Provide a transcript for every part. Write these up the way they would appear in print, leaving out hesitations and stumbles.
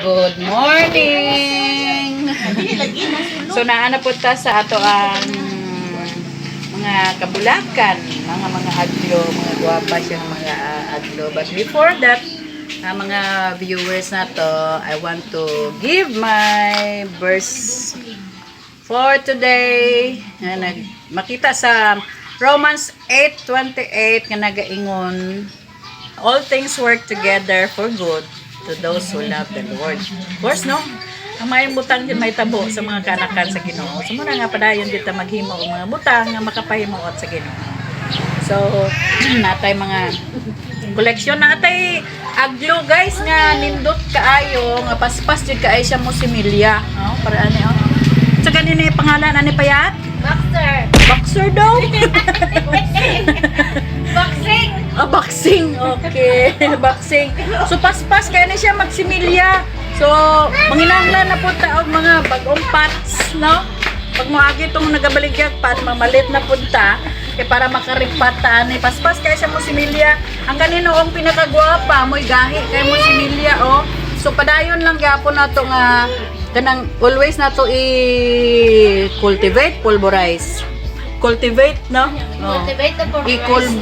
Good morning! So naa na po ta sa ato ang mga kabulakan, mga aglo, mga gwapa siyang mga aglo. But before that, ang mga viewers na to, I want to give my verse for today nga nag makita sa Romans 8:28 nga nagaingon, "All things work together for good to those who love the Lord." Of course, no? Ang maayong butang din mahitabo sa mga kanakan sa Ginoo. So muna nga padayon kita maghimo og mga butang nga makapahimuot sa Ginoo. So, natay mga collection, natay aglo, guys, nga nindot kaayo nga paspas jud kaayo siya mo similya. Oh, para ani, oh. Sa kanina yung pangalan ani payat? Boxer! Boxer daw. Boxing! Ah, boxing. Okay. Boxing. So, paspas kaya na siya magsimilya. So, manginahanglan na po ta og mga bagong pots, no? Pag moagi itong nagabaligyag pot, mamalit na punta, kay para makaripat ta ani. Paspas kaya siya mo similya. Ang kanino ang pinakagwapa, mo'y gahi kay mo similya, oh. So, padayon lang gyapon nato nga kanang always nato i-cultivate, pulverize. Cultivate, no? Oh. Cultivate the pulverize.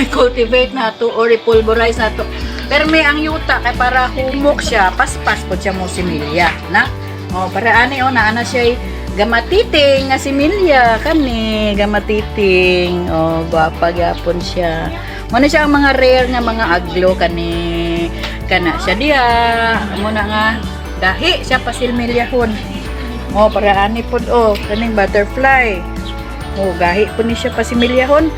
I-cultivate na to or i-pulverize na to. Pero may ang yuta kay para humok siya, paspas po siya mo similya, na? Oh, para ani, oh, naa na siya gamatiting nga similya kani, gamatiting. Oh, gwapa gyapon siya. Mo na siya ang mga rare nga mga aglo kani, kana siya diha. Mo na nga dahi siya pasilmilyahon. Oh, para ani pod, oh, kaning butterfly. Oh, gahi po ni siya pasimilyahon.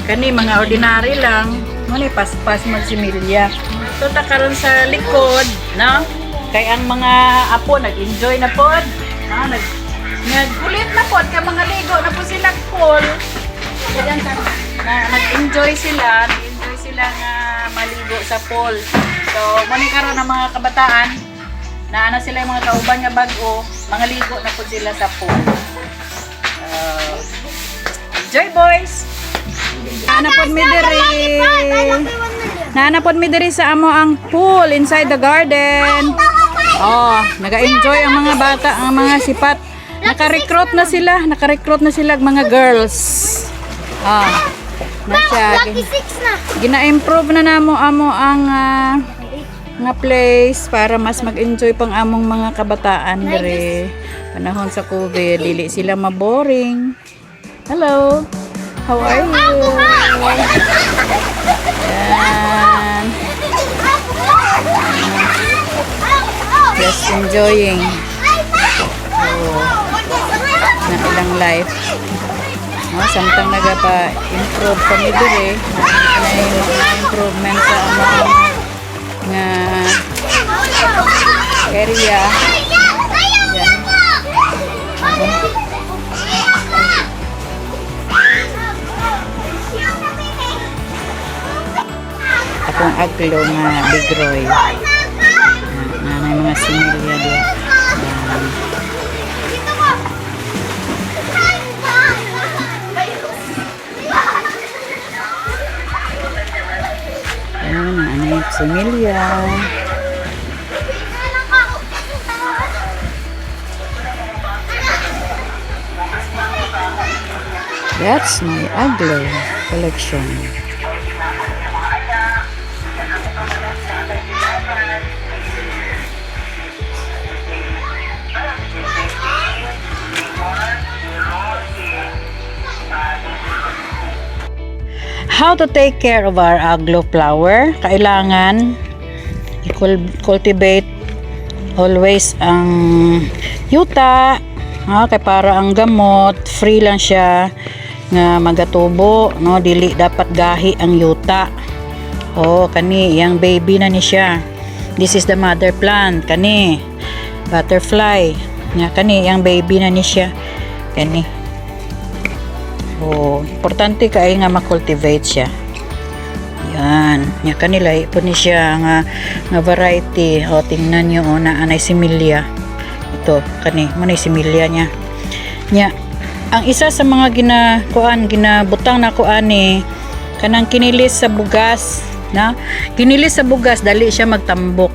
Kani mga ordinary lang. Mo ni paspas magsimilya. So ta karon sa likod, no? Kay ang mga apo nag-enjoy na pod. No? Nagkulit na pod kay mga ligo na po sila pool. Na, nag-enjoy sila nga maligo sa pool. So, mo ni karon ang mga kabataan, naa na sila yung mga kauban nga bag-o, mga ligo na po sila sa pool. Enjoy, boys! Naa pod mi diri. Naa pod mi diri sa amo ang pool inside the garden. Oh, naga-enjoy ang mga bata, ang mga sipat. Naka-recruit na sila ang mga girls. Ah. Na siya. Lucky six na! Gina-improve na namo amo ang nga place para mas mag-enjoy pang among mga kabataan diri. Panahon sa COVID, dili sila maboring. Hello. How are you? Yan. Just enjoying, oh, na ilang life. No, samtang nagapa-improve kami diri, na yung mga improvement sa among nga area. Yan. Akong aglo nga Big Roy. Na, na mga similya diya. Yan. Yan, ano yung similya. That's my aglo collection. How to take care of our aglo flower? Kailangan i-cultivate always ang yuta, ha, kay para ang gamot free lang siya nga magatubo, no? Dili dapat gahi ang yuta. Oh, kani yang baby na ni siya. This is the mother plant, kani butterfly nga, kani yang baby na ni siya, kani. Oh, importante kay nga ma-cultivate siya. Yan. Nya kanila po ni siya nga variety. O, tingnan nyo, o, naa nay similya. Ito, kani, mo na similya niya. Nya, ang isa sa mga gina kuan, ginabutang na kuan ni kanang kinilis sa bugas, na? Kinilis sa bugas, dali siya magtambok.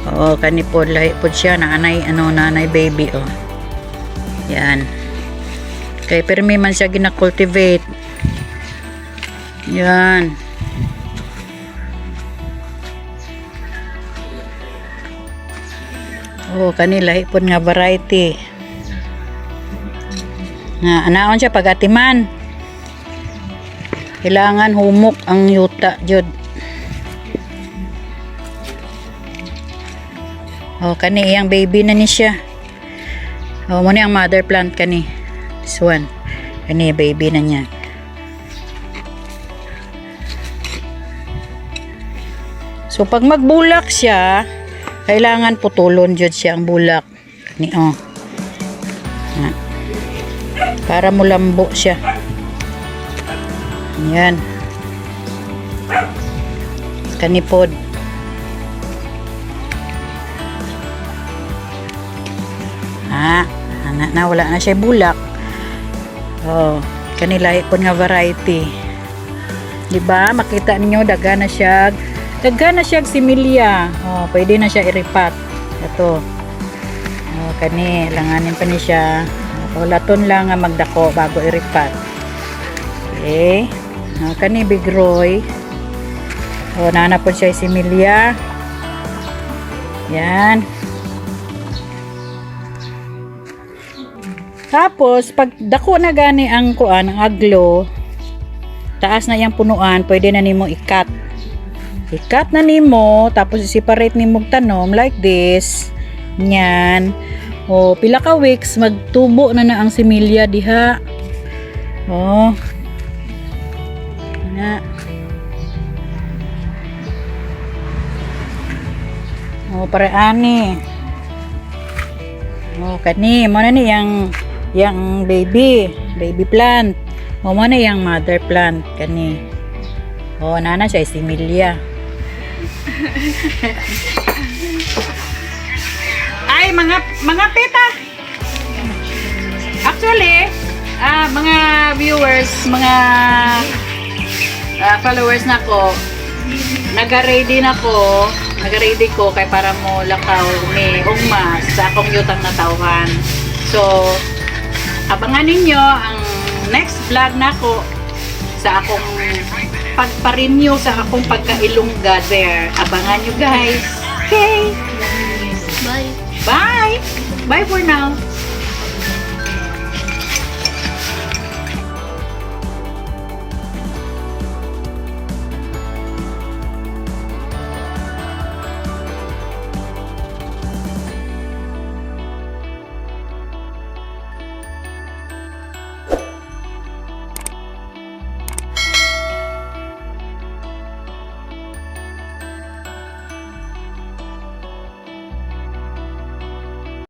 Oo, kani po lahi po siya na anay ano nanay baby oh. Yan. Kay permi man siya gina-cultivate. Yan. Oh, kani lahi pod nga variety. Nga anaon siya pag-atiman. Kailangan humok ang yuta jud. Oh, kani iyang baby na ni siya. Oh, mo ni ang mother plant kani. This one. Kani baby na niya. So pag magbulak siya, kailangan putulon jud siya ang bulak. Ni oh. Na. Para mulambo siya. Yan. Kanipod. Ah, ana na wala na siya bulak. Oh, kanilahi pod nga variety. Di ba? Makita ninyo daga na siya. Daga na siya similya. Oh, pwede na siya iripat. Ito. Oh, kani langanin pa ni siya. Ulaton lang nga magdako bago iripat. Okay. Oh, kani Big Roy. Oh, nana po siya similya. Yan. Tapos, pag dako na gani ang kuan, ang aglo, taas na iyang punuan, pwede na nimo i-cut. I-cut na nimo, tapos i-separate nimo og tanom like this. Yan. O, pila ka weeks, magtubo na na ang similya diha. O. Na. O, pare ani. O, kani, mo na ni yang yang baby, baby plant. O, mo na yang mother plant kani. O, nana siya similya. Ay, mga peta. Actually, mga viewers, mga followers na ko, naga-ready na ko, naga-ready ko kay para mo lakaw ni ugma sa akong yutang natawhan. So, abangan ninyo ang next vlog nako sa akong pagpa-renew sa akong pagkailongga there. Abangan nyo, guys. Okay. Bye. Bye! Bye for now.